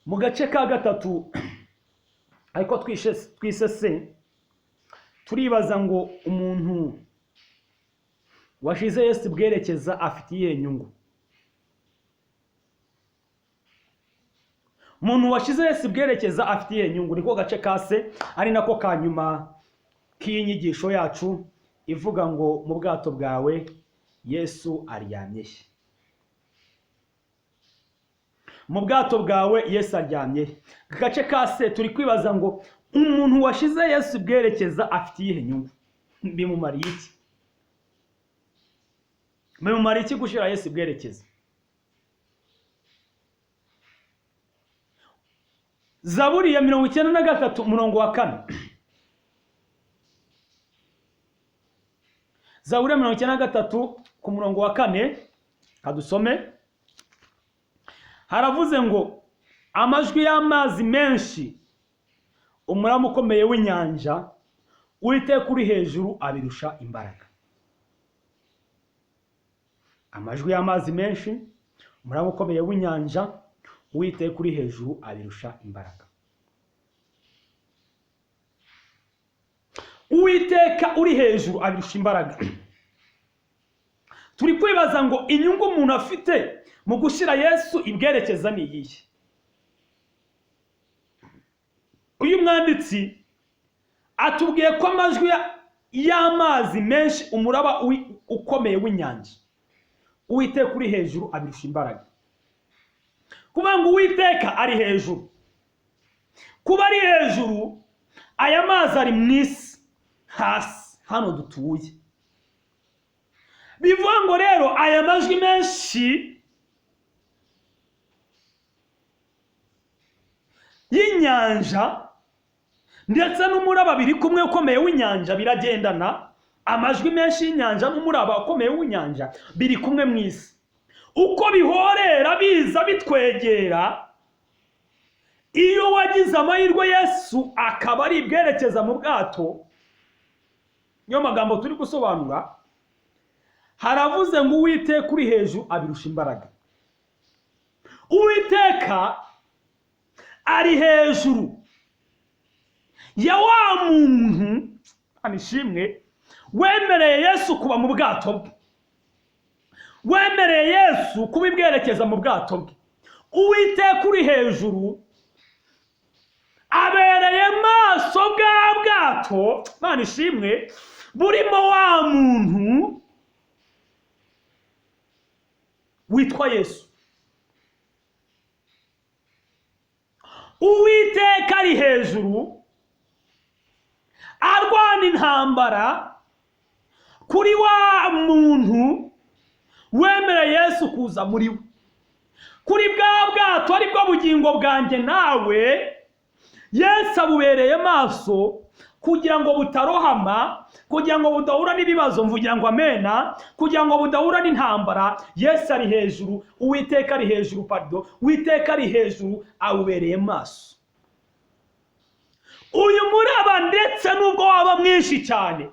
Mu gace ka gatatu ariko twise se, turibaza ngo umuntu washize Yesu bwerekeza afite iyihe nyungu? Umuntu washize Yesu bwerekeza afite iyihe nyungu? Niko gace ka se, ari nako ka nyuma k'iyi nyigisho yacu ivuga ngo mu bwato bwawe Yesu aryamye he? Mu bwato bwawe Yesu aryamye he? Gace ka se turi kwibaza ngo umuntu washize Yesu bwerekeza afite iyihe nyungu? Bimumariye iki? Bimumariye iki gushyira Yesu bwerekeza? Zaburi ya 93 umurongo wa 4. Zaburi ya 93 ku murongo wa 4, kadusome. Haravuze ngo amajwi y'amazi menshi, umuraba ukomeye w'inyanja, Uwiteka uri hejuru abirusha imbaraga. Amajwi y'amazi menshi, umuraba ukomeye w'inyanja, Uwiteka uri hejuru abirusha imbaraga. Uwiteka uri hejuru abirusha imbaraga. Turi kwibaza ngo inyungu umuntu afite mu gushyira Yesu ibwerekeza ni iyihe? Uyu mwanditsi atubwiye ko amajwi y'amazi menshi, umuraba ukomeye w'inyanja, Uwiteka uri hejuru abirusha imbaraga. Kuvuga ngo Uwiteka ari hejuru, kuba ari hejuru, aya mazi ari mu isi hasi hano dutuye. Bivuga ngo rero aya majwi menshi y'inyanja ndetse n'umuraba biri kumwe ukomeye w'inyanja biragendana. Amajwi menshi y'inyanja n'umuraba ukomeye w'inyanja biri kumwe mu isi. Uko bihorera biza bitwegera, iyo wagize amahirwe Yesu akaba ari ibwerekeza mu bwato, niyo magambo turi gusobanura. Haravuze ngo Uwiteka uri hejuru abirusha imbaraga. Uwiteka ari hejuru ya wa muntu, anishimwe, wemereye Yesu kuba mu bwato bwe, wemereye Yesu kuba ibwerekeza mu bwato bwe. Uwiteka uri hejuru abereye maso bwa bwato, Imana ishimwe, burimo wa muntu witwa Yesu. Uwiteka ari hejuru arwana intambara kuri wa muntu wemereye Yesu kuza muri we, kuri bwa bwato ari bwo bugingo bwanjye nawe. Yesu abubereye maso kugira ngo butarohama, kugira ngo budahura n'ibibazo, mvugira ngo amena, kugira ngo budahura n'intambara. Yesu ari hejuru, Uwiteka ari hejuru, pardon, Uwiteka ari hejuru abubereye maso. Uyu muraba ndetse nubwo waba mwinshi cyane,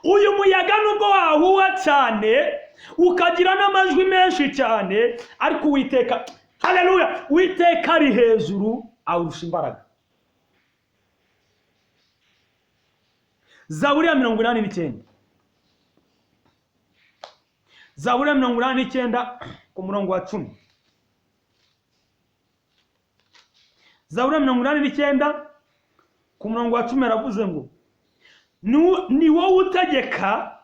uyu muyaga nubwo wahuha cyane ukagira n'amajwi menshi cyane, ariko Uwiteka, haleluya, Uwiteka ari hejuru awurusha imbaraga. Zaburi ya 89. Zaburi ya 89 ku murongo wa 10. Zaburi ya 89 ku murongo wa 10 aravuze ngo ni wowe utegeka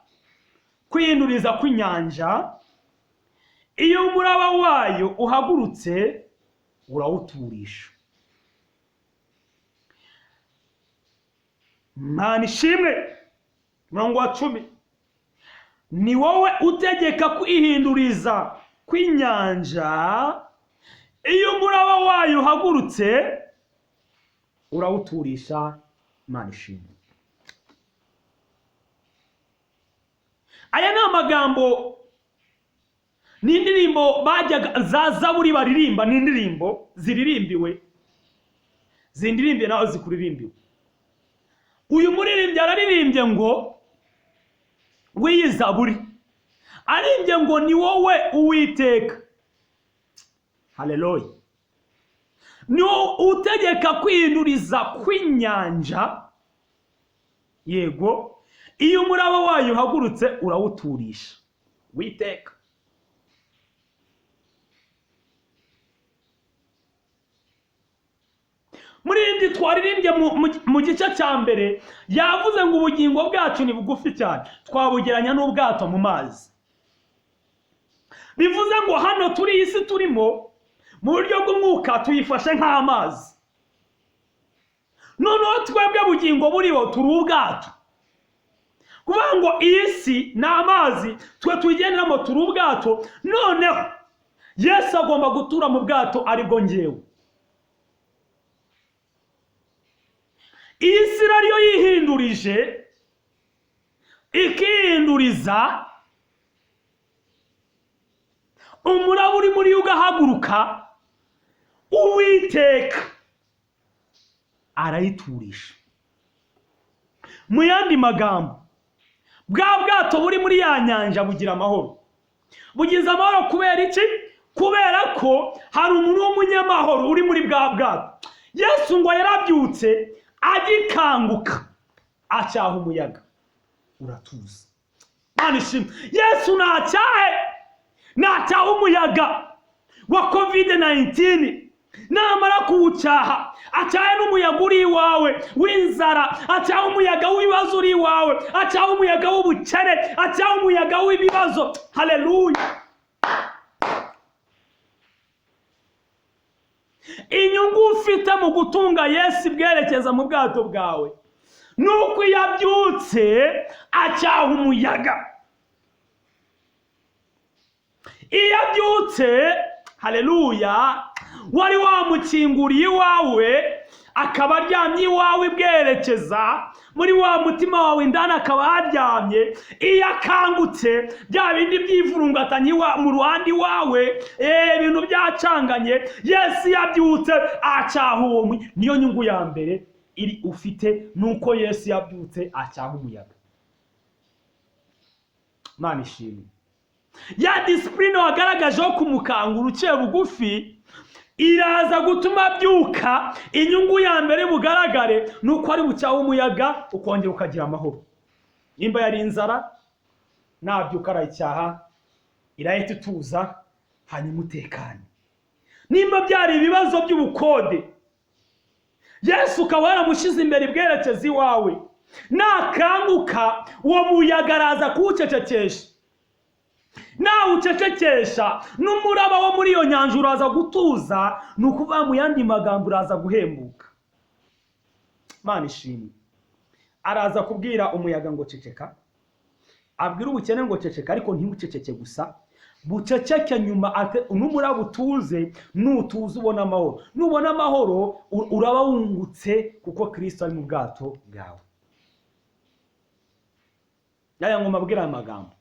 kwihinduriza kw'inyanja, iyo umuraba wayo uhagurutse urawuturisha. Mana ishimwe. Murongo wa 10, ni wowe utegeka kwihinduriza kw'inyanja, iyo umuraba wayo uhagurutse urawuturisha. Mana ishimwe. Aya ni amagambo, ni indirimbo bajyaga za Zaburi baririmba, ni indirimbo ziririmbiwe, zindirimbiye naho zikuririmbiwe. Uyu muririmbyi araririmbye ngo w'iyi Zaburi, aririmbye ngo ni wowe Uwiteka, haleluya, Ni utegeka kwihinduriza kw'inyanja. Yego, iyo umuraba wayo uhagurutse urawuturisha. Witeka muri indi twaririmbye mu gice cya mbere yavuze ngo ubugingo bwacu ni bugufi cyane, twabugeranya n'ubwato mu mazi. Bivuze ngo hano turi iyi si turimo mu buryo bw'umwuka tuyifashe nk'amazi. Noneho twebwe bugingo buriho turi ubwato. Kuvuga ngo iyi si ni amazi, twe tuyigenderamo turi ubwato. Noneho Yesu agomba gutura mu bwato aribwo ngewe. Iyi si ariyo yihindurije, ikihinduriza, umuraba uri muri yo ugahaguruka, Uwiteka arayiturisha. Mu yandi magambo, bwa bwato buri muri ya nyanja bugira amahoro. Bugize amahoro kubera iki? Kubera ko hari umuntu w'umunyamahoro uri muri bwa bwato. Yesu ngo yarabyutse agikanguka acyaha umuyaga uratuza. Mana ishimwe. Yesu ntacyahe, ntacyaha umuyaga wa COVID-19. Namara kuwucyaha acyahe n'umuyaga uri iwawe w'inzara, acyahe umuyaga w'ibibazo uri iwawe, acyahe umuyaga w'ubukene, acyahe umuyaga w'ibibazo. Haleluya. Inyungu ufite mu gutunga Yesu bwerekeza mu bwato bwawe nuko iyo abyutse acyaha umuyaga. Iyo abyutse, haleluya, wari wamukinguriye iwawe akaba aryamye iwawe bwerekeza muri wa mutima wawe indani akaba haryamye. Iyo akangutse bya bindi byivurungatanye mu ruhande iwawe, ibintu byacanganye, Yesu yabyutse acyaha uwo. Niyo nyungu ya mbere iri ufite, nuko Yesu yabyutse acyaha umuyaga. Mana ishimwe. Ya discipline wagaragaje yo kumukangura uciye bugufi iraza gutuma abyuka. Inyungu ya mbere bugaragare nuko ari bucyaha umuyaga ukongera ukagira amahoro. Nimba yari inzara, nabyuka arayicyaha, irahita ituza, hanyuma utekane. Nimba byari ibibazo by'ubukode, Yesu ukaba yaramushyize imbere ibwerekeza iwawe, nakanguka uwo muyaga araza kuwucecekesha. Nawucecekesha n'umuraba wo muri iyo nyanja uraza gutuza. Ni ukuvuga mu yandi magambo uraza guhembuka. Mana ishimwe. Araza kubwira umuyaga ngo ceceka, abwira ubukene ngo ceceka, ariko ntibuceceke gusa, buceceke nyuma n'umuraba utuze. Nutuza ubona amahoro, nubona amahoro uraba wungutse kuko Kristo ari mu bwato bwawe. Yaya ngo mabwira aya magambo.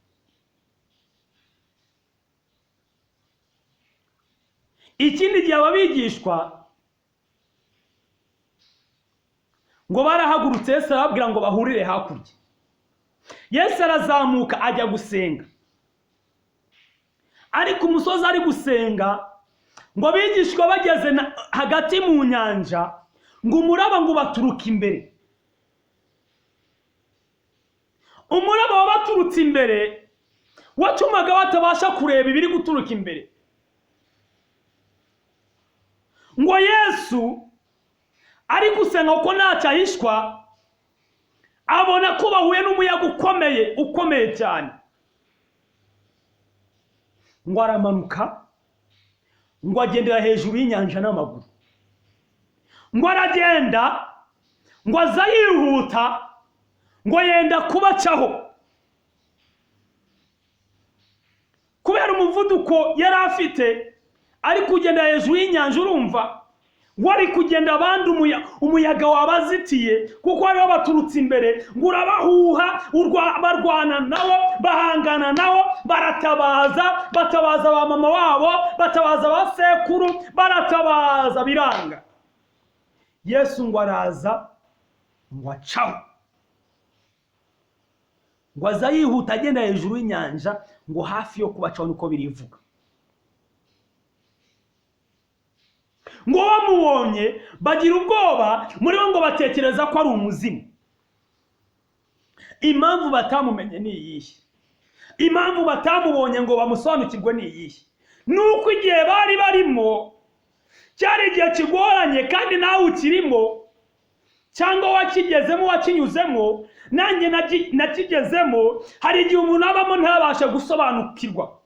Ikindi gihe ababigishwa ngo barahagurutse, Yesu arababwira ngo bahurire hakurya. Yesu arazamuka ajya gusenga, ariko umusozi ari gusenga ngo abigishwa bageze hagati mu nyanja ngo umuraba ngo baturuka imbere. Umuraba wabaturutse imbere watumaga batabasha kureba ibiri guturuka imbere. Ngo Yesu ari gusenga kuko ntacyahishwa, abona ko bahuye n'umuyaga ukomeye ukomeye cyane. Ngo aramanuka, ngo agendera hejuru y'inyanja n'amaguru. Ngo aragenda, ngo aza yihuta, ngo yenda kubacaho. Kubera umuvuduko yari afite ari kugenda hejuru y'inyanja, urumva wari kugenda abandi umuyaga wabazitiye kuko hariho baturutse imbere, ngo urabahuha, barwana nawo, bahangana nawo, baratabaza, batabaza ba mama wabo, batabaza ba sekuru, baratabaza biranga. Yesu ngo araza ngo acaho, ngo aza yihuta agenda hejuru y'inyanja, ngo hafi yo kubacaho, niko birivuga. Ngo bamubonye bagira ubwoba muri bo, ngo batekereza ko ari umuzimu. Impamvu batamumenye ni iyihe? Impamvu batamubonye ngo bamusobanukirwe ni iyihe? Ni uko igihe bari barimo cyari igihe kigoranye, kandi nawe ukirimo cyangwa wakigezemo, wakinyuzemo, nanjye nakigezemo. Hari igihe umuntu abamo ntabashe gusobanukirwa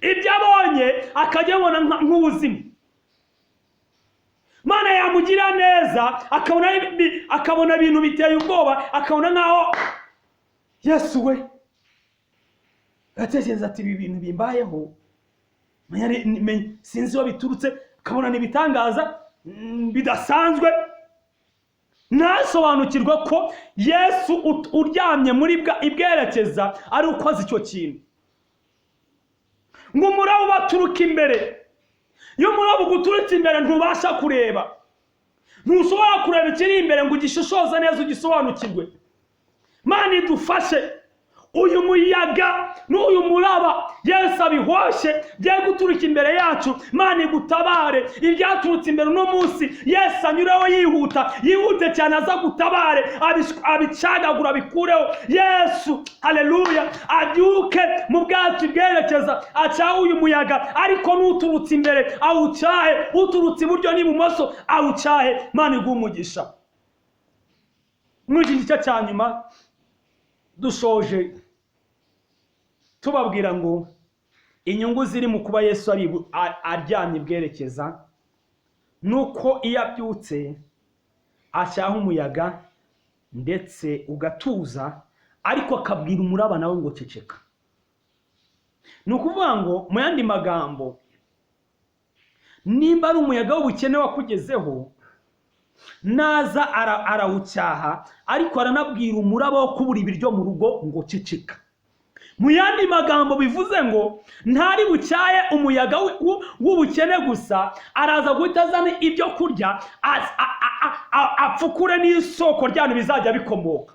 ibyo abonye, akajya abona nk'ubuzima. Mana yamugira neza, akabona ibintu biteye ubwoba, akabona nkaho Yesu we, agatekereza ati: "Ibi bintu bimbayeho sinzi iyo biturutse." Akabona ni ibitangaza bidasanzwe, ntasobanukirwe ko Yesu uryamye muri ibwerekeza ari ukoze icyo kintu. Ngo umuraba ubaturuka imbere. Iyo umuraba uguturutse imbere, ntubasha kureba, ntushobora kureba ikiri imbere ngo ugishishoze neza, ugisobanukirwe. Mana idufashe, uyu muyaga n'uyu muraba Yesu abihoshe bye guturuka imbere yacu. Mana igutabare. Ibyaturutse imbere uno munsi, Yesu anyureho yihuta, yihute cyane, aza gutabare, abicagagura, abikureho. Yesu, haleluya, abyuke mu bwato bwerekeza, acahe uyu muyaga, ariko n'uturutse imbere awucahe, uturutse iburyo n'ibumoso awucahe. Mana iguhe umugisha. Muri iki gice cya nyuma dushoje tubabwira ngo inyungu ziri mu kuba Yesu aryamye bwerekeza nuko iyo abyutse acyaha umuyaga ndetse ugatuza, ariko akabwira umuraba nawe ngo ceceka. Ni ukuvuga ngo, mu yandi magambo, nimba ari umuyaga w'ubukene wakugezeho, naza arawucyaha, ariko aranabwira umuraba wo kubura ibiryo mu rugo ngo ceceka. Mu yandi magambo bivuze ngo ntari bucyaye umuyaga w'ubukene gusa, araza guhita azana ibyo kurya, apfukure n'isoko ryanyu bizajya bikomoka.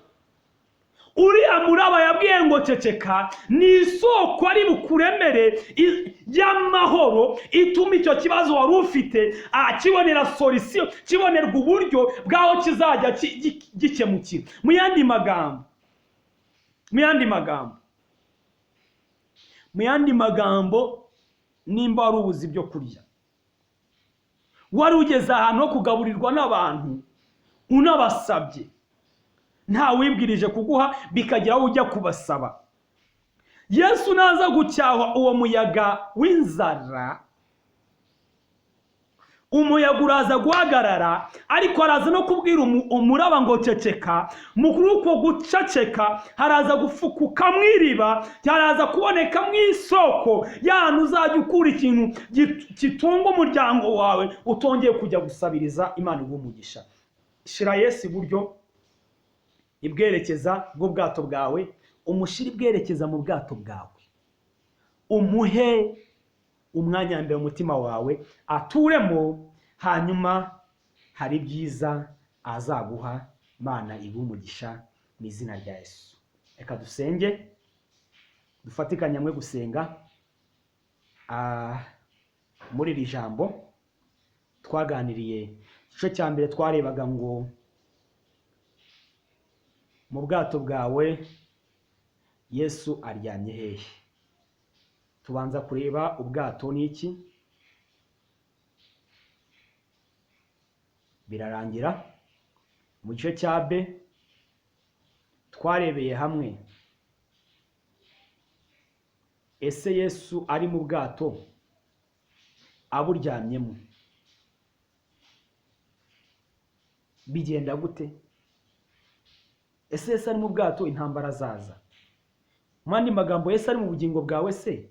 Uriya muraba yabwiye ngo ceceka ni isoko ari bukuremere y'amahoro, ituma icyo kibazo wari ufite kibonera solution, kibonerwa uburyo bw'aho kizajya gikemukira. Mu yandi magambo, nimba wari ubuze ibyo kurya, wari ugeze ahantu ho kugaburirwa n'abantu unabasabye, nta wibwirije kuguha, bikagera aho ujya kubasaba, Yesu naza gucyaha uwo muyaga w'inzara, umuyaga uraza guhagarara, ariko araza no kubwira umuraba ngo ceceka. Muri uko guceceka haraza gufukuka mu iriba, haraza kuboneka mu isoko y'ahantu uzajya ukura ikintu gitunga umuryango wawe, utongeye kujya gusabiriza. Imana iguhe umugisha. Shira Yesu iburyo, ibwerekeza bw'ubwato bwawe, umushyire ibwerekeza mu bwato bwawe, umuhe umwanya mbere mu mutima wawe, aturemo, hanyuma hari ibyiza azaguha. Mana iguhe umugisha mu izina rya Yesu. Reka dusenge, dufatikanye hamwe gusenga. Muri iri jambo twaganiriye, igice cya mbere twarebaga ngo mu bwato bwawe Yesu aryamye hehe? Tubanza kureba ubwato ni iki, birarangira. Mu gice cya B twarebeye hamwe ese Yesu ari mu bwato aburyamyemo bigenda gute? Ese Yesu ari mu bwato intambara zaza? Mu yandi magambo, Yesu ari mu bugingo bwawe se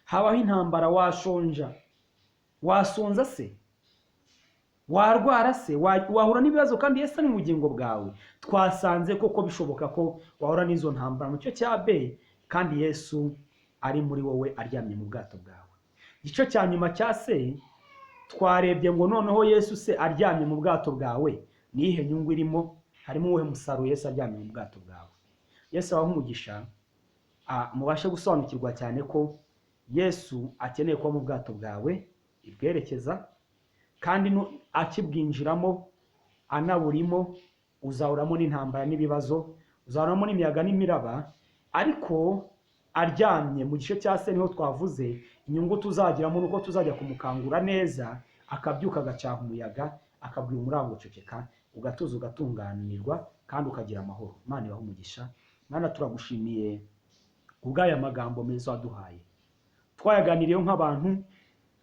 habaho intambara? Washonja, wasonza se, warwara se, wahura n'ibibazo kandi Yesu ari mu bugingo bwawe? Twasanze koko bishoboka ko wahura n'izo ntambara mu cyo cya B kandi Yesu ari muri wowe aryamye mu bwato bwawe. Igice cya nyuma cya C twarebye ngo noneho Yesu se aryamye mu bwato bwawe ni iyihe nyungu irimo? Harimo uwuhe musaruro Yesu aryamye mu bwato bwawe? Yesu abahe umugisha, mubashe gusobanukirwa cyane ko Yesu akeneye kuba mu bwato bwawe ibwerekeza. Kandi akibwinjiramo anaburimo, uzahuramo n'intambara n'ibibazo, uzahuramo n'imiyaga n'imiraba. Ariko aryamye mu gice cya se, niho twavuze inyungu tuzagiramo nuko tuzajya kumukangura neza, akabyuka agacyaha umuyaga, akabwira umurango ceceka, ugatuza, ugatunganirwa kandi ukagira amahoro. Imana ibahe umugisha. Mana, turagushimiye kubw'aya magambo meza waduhaye. Twayaganiriyeho nk'abantu,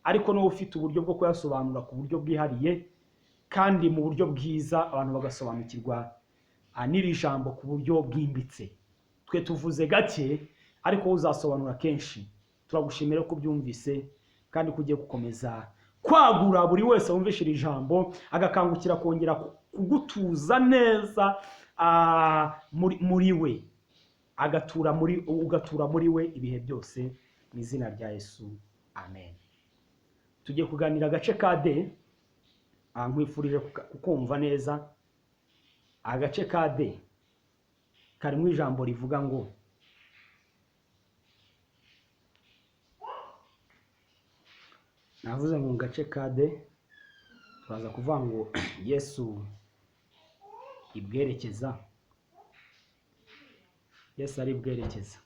ariko n'uba ufite uburyo bwo kuyasobanura ku buryo bwihariye kandi mu buryo bwiza, abantu bagasobanukirwa n'iri jambo ku buryo bwimbitse. Twe tuvuze gake, ariko wowe uzasobanura kenshi. Turagushimira ko ubyumvise kandi ko ugiye gukomeza kwagura buri wese wumvishe iri jambo, agakangukira kongera kugutuza neza muri we, agatura muri, ugatura muri we ibihe byose, mu izina rya Yesu, amen. Tugiye kuganira agace ka D. Nkwifurije kukumva neza. Agace ka D karimo ijambo rivuga ngo navuze ngo mu gace ka D turaza kuvuga ngo Yesu ibwerekeza, Yesu ari bwerekeza.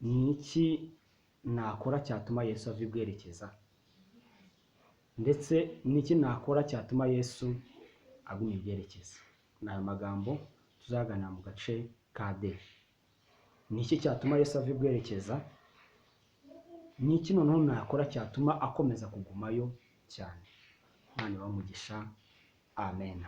Ni iki nakora cyatuma Yesu ava ibwerekeza? Ndetse ni iki nakora cyatuma Yesu aguma ibwerekeza? Ni ayo magambo tuzaganira mu gace ka D. Ni iki cyatuma Yesu ava ibwerekeza? Ni iki noneho nakora cyatuma akomeza kugumayo cyane? Imana ibahe umugisha. Amen.